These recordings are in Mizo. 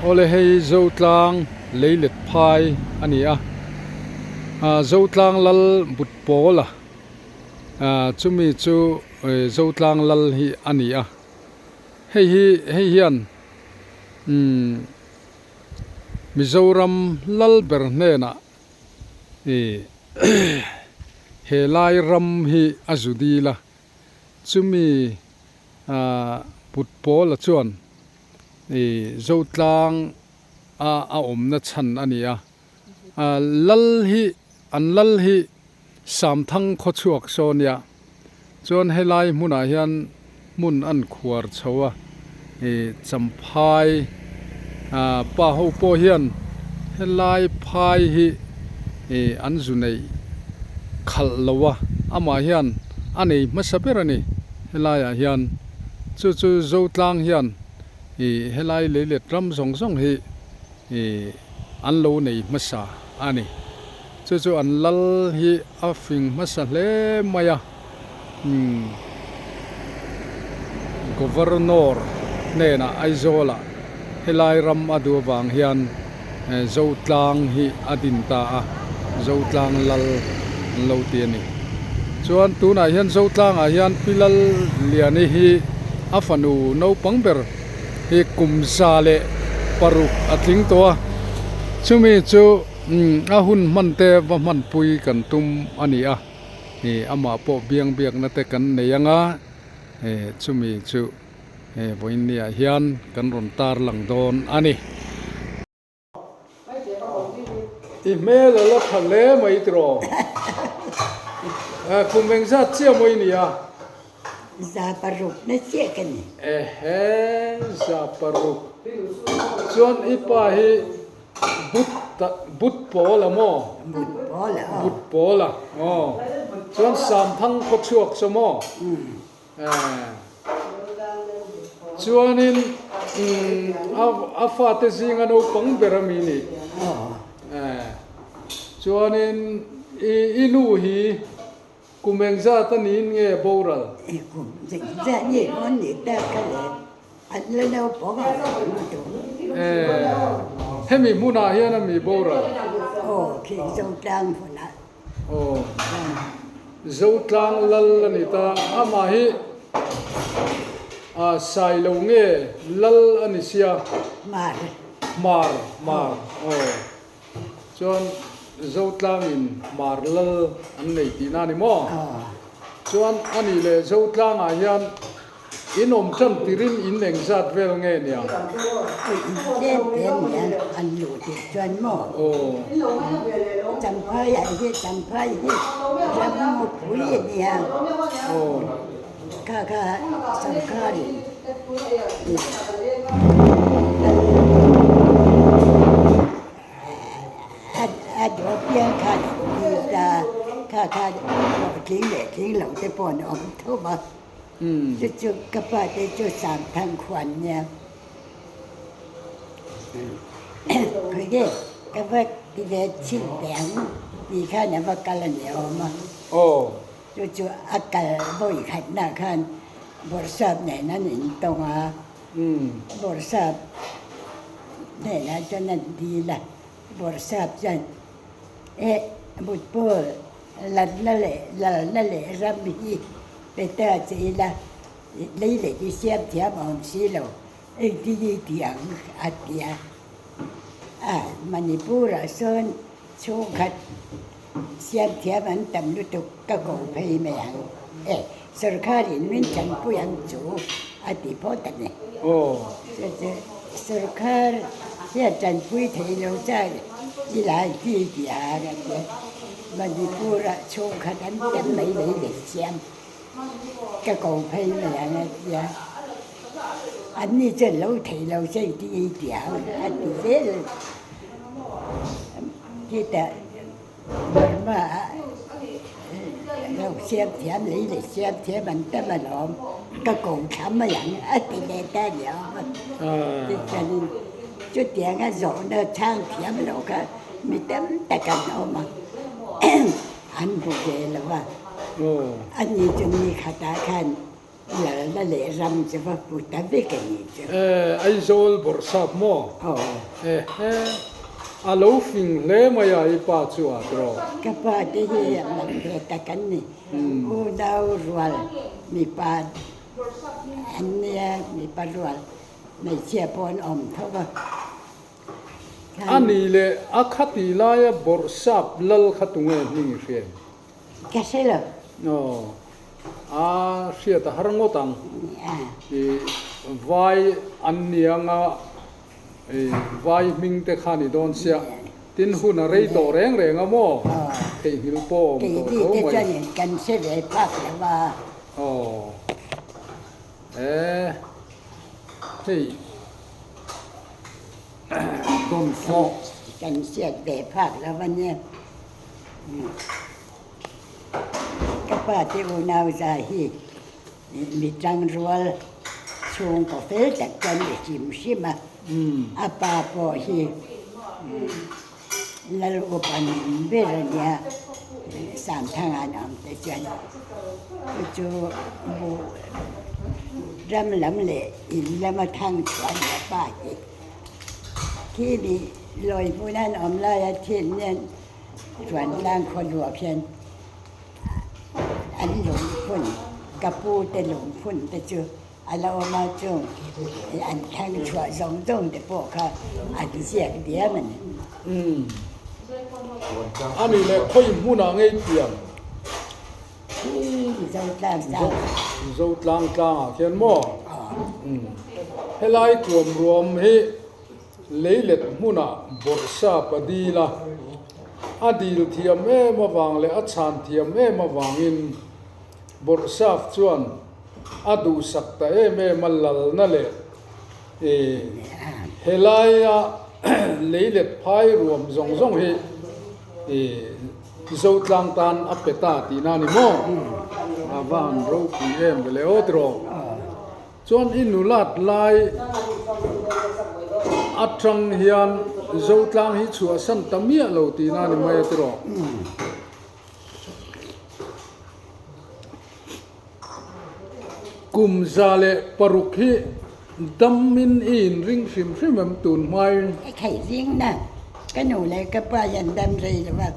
Awle hei Zotlang leilet phai a ni a, Zotlang lal but pawl a, chumi chu Zotlang lal hi a ni a, hei hi hei hian umm Mizoram lal ber hnenah ih he lai ram hi a zu dil a, chumi but pawl a chuan. Ih Zotlang a a awmna chhan a ni a, lal hi an lal hi Samthang khawchhuak saw a nia, chuan helai hmunah hian hmun an khuar chho a, ih Champhai ah pa ho pawh hian helai phai hi ih an zu neih khalh lo a, amah hian a nei hmasa ber a ni helaiah hian. Chu chu Zotlang hian ih helai leilet ram zawng zawng hi ih an lo nei hmasa a ni. Chu chu an lal hi a fing hmasa hle mai a, umm Governor hnenah Aizawlah helai ram a duh avang hian Zotlang hi a din ta a, Zotlang lal an lo ti a ni. Chuan tunah hian Zotlangah hian Pi Lalliani hi a fanu naupang ber hi kum 106 a tling tawh a, chumi chu a hun hman te va hmanpui kan tum a ni a, amah pawh biang biakna te kan nei ang a, chumi chu. He vawiinniah hian kan rawn tar lang dawn a ni. I hmel a la tha hle mai tiraw? Kum engzat chiah maw i ni a? 600 na chiah ka ni. Ehe, 600. Chuan i pa hi But but pawl a maw? But pawl a aw. But pawl a aw. Chuan Samthang khawchhuak chu maw? Chuanin a fate zinga naupang ber a mi ni. Chuanin i nu hi kum engzat a niin nge boral? Kum engzat nge maw ni ta ka le an la naupang a awm duh. Hemi hmunah hian a mi boral? Aw, khi Zotlang hmunah. Aw, Zotlang lal a ni ta. Amah hi ah Sailo nge lal a ni sia? Hmar. Hmar, Hmar, aw. Chuan Zotlangin Hmar lal an nei tihna a ni maw? Aw. Chuan a nih leh Zotlangah hian In awm tan tirin in engzat vel nge niang? In tlem te nia an luh tih chuan maw? Aw. Champhai ah hi Champhai hi ram mupui a nia. Aw. Kha kha sorkar in A duh piang khan ti ta kha kha hlawhtling leh tling lo te pawh an awm tho a. Chu chu ka pa te chu Samthang khuan nia. Khawi nge ka va ti ve chhin teh ang tih khan a va kal a ni awm a. Chu chu a kal vawi khatna khan Bawrhsap nen an intawng a. Bawrhsap hnenah chuan an dil a, Bawrhsap chuan eh mutpawl latna leh lalna leh ram hi pe ta che ila lei leh i siam thiam a awm si lo, engtin i ti ang a ti a. A Manipur-ah sawn chhungkhat siam thiam an tam lutuk ka ko phei mai ang e, sorkarin min tanpui ang chu a ti phawt a ni. Chu chu sorkar hian tanpui thei lo chuan i lai ti ti a ka ti a, Manipur-ah chhungkhat an tam mai lei leh siam ka ko phei mai ang a ti a, anni chuan lo thei lo che i ti i ti ang a ti zel. Chutah Burma ah lo siam thiam lei leh siam thiam an tam alawm, ka ko thla mai ang a ti leh ta ni awm a. Tichuanin chutianga zawhna chhang thiam loh kha mi tam tak an awm a, an hmu ve lo a. Ani chu ni khatah khan. Lalna leh ram chu va pu ta vek a ni chu. E, Aizawl bawrhsap maw? Aw. E he, a lo fing hle mai a i pa chu a tiraw? Ka pa te hi a mak ve tak an ni. Unau rual mipa an nia, mipa rual hmeichhia pawh an awm tho va. A ni leh a khati laia bawrhsap lal kha tunge hming i hria em? Ka hre lo. Aw, a hriat a har ngawt ang. I vai an ni anga i vai hming te kha ni dawn sia. Tin hun a rei tawh reng reng a maw? Theihnghilh pawh a awm tawh tho mai. Keini te chuan kan hre ve phak lo a. Aw, e hei dawnfawh. Kan hriat ve phak lo a nia. Ka pa te unau za hi mi tangrual chhungkaw fel tak chuan i hrim hrim a, a pa pawh hi Lal upa min ber a nia, Samthanga an awm te chuan chu chu buh ram lam leh in lama thang chhuah a ni a pa hi. Khi mi lawi hmun an awm laia thil nen Ruantlang khaw luah hian an lungphun, ka pu te lungphun te chu a la awm a, chung an thlang chhuah zawng zawng te pawh kha an ziak diam a ni. Umm. A nih leh khawi hmunah ngei pian? Hi Zotlang tlang. Zotlang tlangah khian maw? Umm. Helai tuam ruam hi Leilet hmunah bawrhsap a dil a, a dil thiam em avang leh a chhan thiam em avangin bawrhsap chuan a duhsak ta em em a lalna leh helaia leilet phai ruam zawng zawng hi Zotlang tan a pe ta tihna a ni maw? A va han ropui em ve le aw tiraw? Chuan i nulat lai atang hian Zotlang hi chhuahsan ta miah lo tihna a ni mai a tiraw? Kum 106 hi damin i inring hrim hrim em tun hmain? I khaih zing na, ka nu leh ka pa hian dam rei lo a,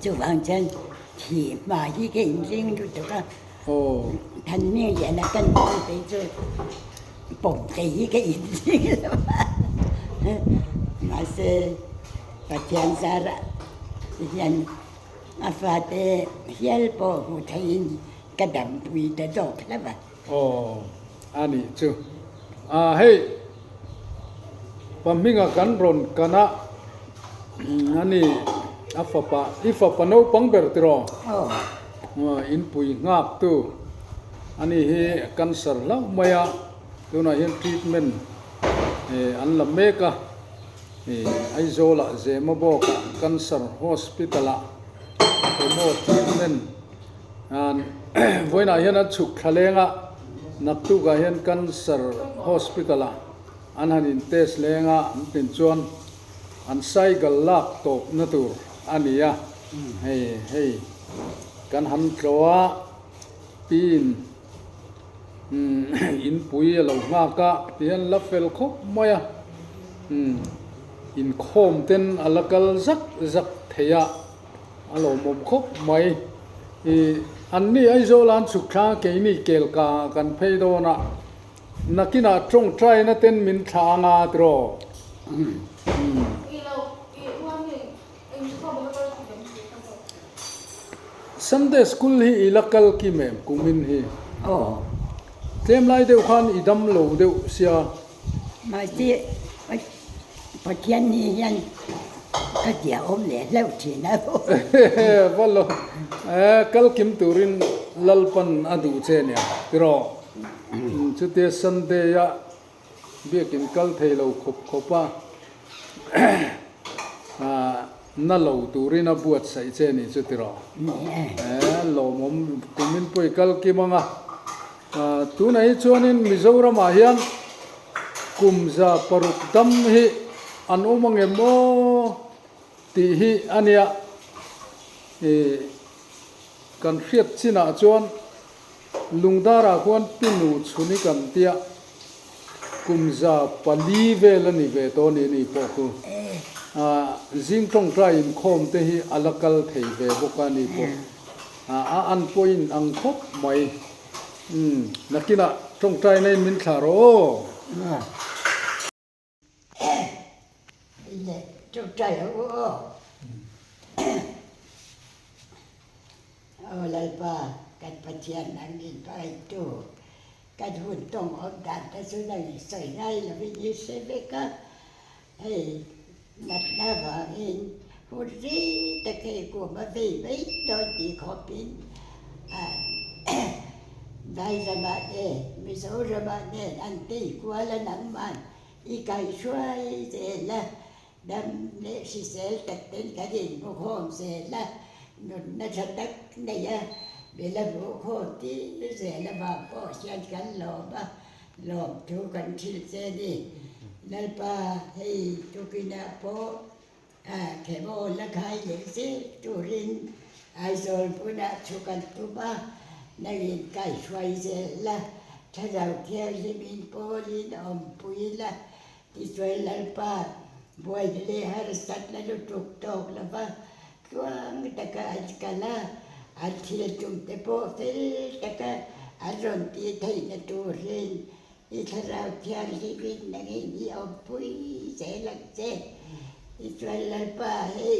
chuvang chuan thih hma hi ka inring lutuk a. Aw. Than mi lian a kan pawm te chu pawm thei hi ka in zing lo a. Mahse Pathian zarah hian a fate hial pawh hmu theiin ka dampui ta zawk hlauh a. Aw, a nih chu. Ah hei, Pahminga kan rawn kan a, a ni a fapa, i fapa naupang ber tiraw? Aw. Inpui nghaktu a ni hi cancer hlauh mai a, tunah hian treatment an la mek a, Aizawlah Zemabawkah Cancer Hospital-ah chemo treatment an vawiinah hian an chhuk thla leng a, naktukah hian Cancer Hospital-ah an han in test leng a, an tin chuan an cycle lak tawpna tur a ni a, hei hei kan han tlawh a, pin inpui a lo nghak a ti hian la fel khawp mai a, inkhawm ten a la kal zak zak thei a, a lawmawm khawp mai. Ih anni Aizawl an chhuk thla keini kelka kan phei dawn a. Nakinah tawngtaina ten min thlah anga tiraw? Sunday school hi i la kal kim em kumin hi? Aw. Tlem lai deuh khan i dam lo deuh sia. Mahse Pathian ni hian ka tia awm leh hlauh thin a. Va lo kal kim turin Lalpan a duh che nia tiraw? Chutia Sunday a biakin kal thei lo khawp khawp a na lo turin a buatsaih che ni chu tiraw? E lawmawm kumin pawh i kal kim ang a. Tunah hi chuanin Mizoramah hian kum 106 dam hi an awm ang em aw tih hi a nia. Kan hriat chinah chuan. Lungdarah khuan Pinu chhun i kan tia kum 400 vel a ni ve tawh a ni ni pawh khu. Zing tawngtai inkhawm te hi a la kal thei ve bawk a ni pawh. A an pawhin ang khawp mai. Umm nakinah tawngtai na in min thlah rawh aw. Tawngtai ho u aw. Aw Lalpa, kan Pathian nang in paihtu, kan hun tawng awm dan te chu nang in sawi ngai lovin i hre vek a. Hei natna vangin hun rei tak hei kum a vei mai dawn tih khawpin Dairamah te Mizoramah nen an tei kual a nangman i kaihruai zel a, dam leh hrisel tak ten kan inhmukhawm zel a, nunna tha tak nei a, mila hmuhkhawm tir zel avang pawh hian kan lawm a, lawmthu kan hrilh che a ni. Lalpa hei tukinah pawh Khemaw la khai leh zel turin Aizawl hmunah thu kan tum a, nangin kaihruai zel la, thlarau thianghlimin pawlin awmpui la, tichuan Lalpa buaina leh harsatna lutuk tawk lova tluang taka an kal a, an thil tum te pawh fel taka an rawn tih theihna turin I thlarau thianghlimin nangin i awmpui zel ang che. Tichuan Lalpa hei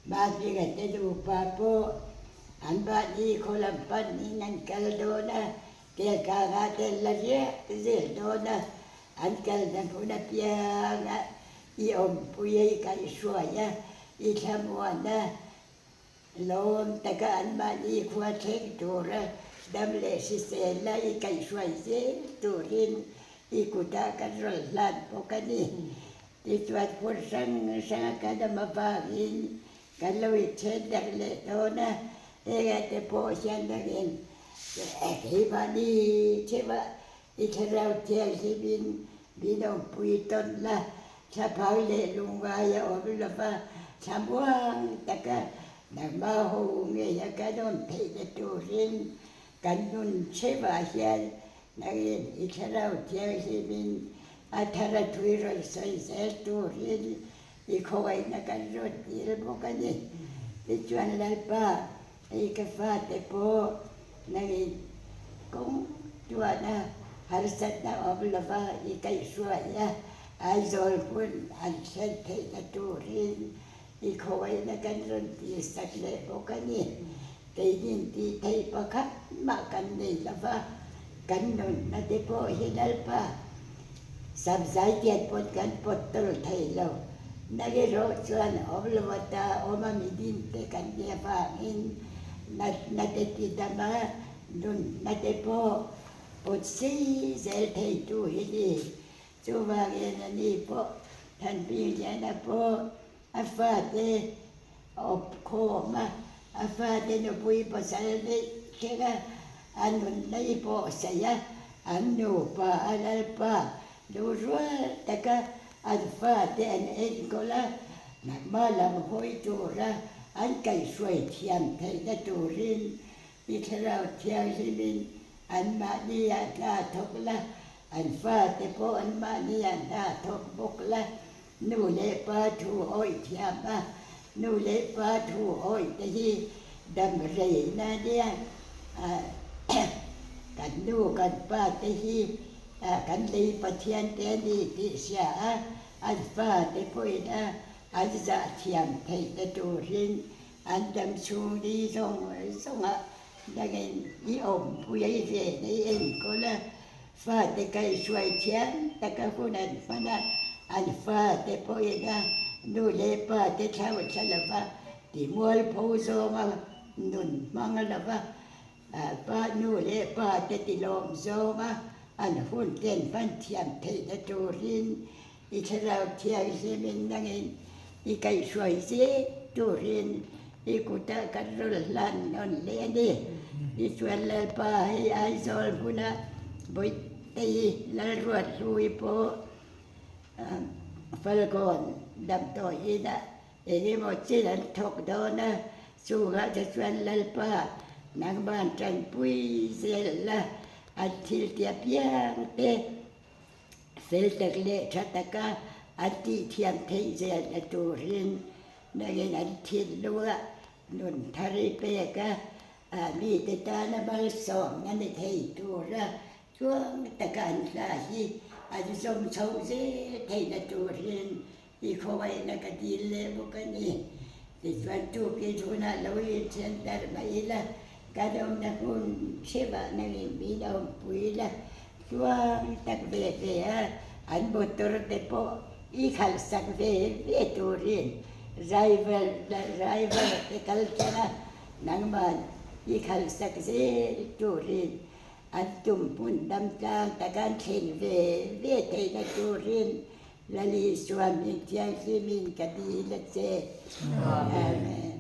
Mahminga te nupa pawh an mahni khaw lam panin an kal dawn a, Kelkanga te an la riak zel dawn a, an kalna hmun apianga i awmpui a, i kaihhruai a, i thlamuan a, Lawm taka anmahni khua thleng tura dam leh hriselna i kaihhruai zel turin i kutah kan rawn hlan bawk a ni. Tichuan hmun hrang hranga kan awm avangin kan lo inthen darh leh dawn a, hengah te pawh hian nangin keimahni theuhah I thlarau thianghlimin min awmpui tawn la, thlaphang leh lungngai a awm lo va, thlamuang taka nangmah ho ngei a kan awm theihna turin kan nun chhevah hian nangin i thlarau thianghlimin a thar a thui rawn sawi zel turin i khawngaihna kan rawn dil bawk a ni. Tichuan Lalpa, Hei ka fate pawh nangin kawng tuahna harsatna awm lova i kaihhruai a, Aizawl hmun an thlen theihna turin i khawngaihna kan rawn tirsak leh bawk a ni. Keinin tih theih pakhat mah kan nei lova, kan nunna te pawh hi Lalpa Samzai tiat pawt kan pawt tawl thei lo. Nang erawh chuan awm lo ata awm a mi din te kan nih avangin natna te ti dam a, nunna te pawh pawt sei zel thei tu hi ni. Chuvangin a ni pawh Thanpingliana pawh a fate awp khawm a, a fate nupui pasal neih thleng a, a nunna i pawh saih a, an nupa a lalpa lu rual taka an fate an enkawl a, nangmah lam hawi tura an kaihhruai thiam theihna turin i thlarau thianghlimin anmahni ah hna thawk la, an fate pawh anmahni ah hna thawk bawk la. Nu leh pa thu awih thiam a, nu leh pa thu awih te hi dam reina nia. Kan nu kan pa te hi kan lei Pathian te a ni tih hria a, an fa te pawhin a an zah thiam theihna turin an dam chhung ni zawng zawngah dangin i awmpui a i ven a i enkawl a. Fate kaihhruai thiam taka hun an hman a, an fate pawhin a nu leh pate thlau thla lova, timualpho zawnga nun hmang lova, pa nu leh pate tilawm zawnga an hun te an hman thiam theihna turin i thlarau thianghlimin nangin i kaihhruai zel turin i kutah kan rawn hlan nawn leh a ni. Tichuan Lalpa hei Aizawl hmuna Bawihtei Lalruathlui pawh Falkawn damdawiinah eng emaw chin an thawk dawn a, chungah te chuan Lalpa. Nangman tanpui zel la, an thil ti apiang te fel tak leh tha taka an tihthiam theih zelna turin nangin an thinlungah nun thar i pek a, mite tana malsawmna ni thei tura chuang taka an hla hi an zawm chho zel theihna turin I khawngaihna ka dil leh bawk a ni. Tichuan tukin hunah lo inthian darh mah ila, kan awmna hmun hrevah nangin min awmpui la, tluang tak ve ve a, an motor te pawh i khalhsak ve ve turin driver driver te kal tlang a, nangman i khalhsak zel turin an tum hmun damtlang taka an thlen ve ve theihna turin Lali Isua hming thianghlimin ka dil a che. Amen.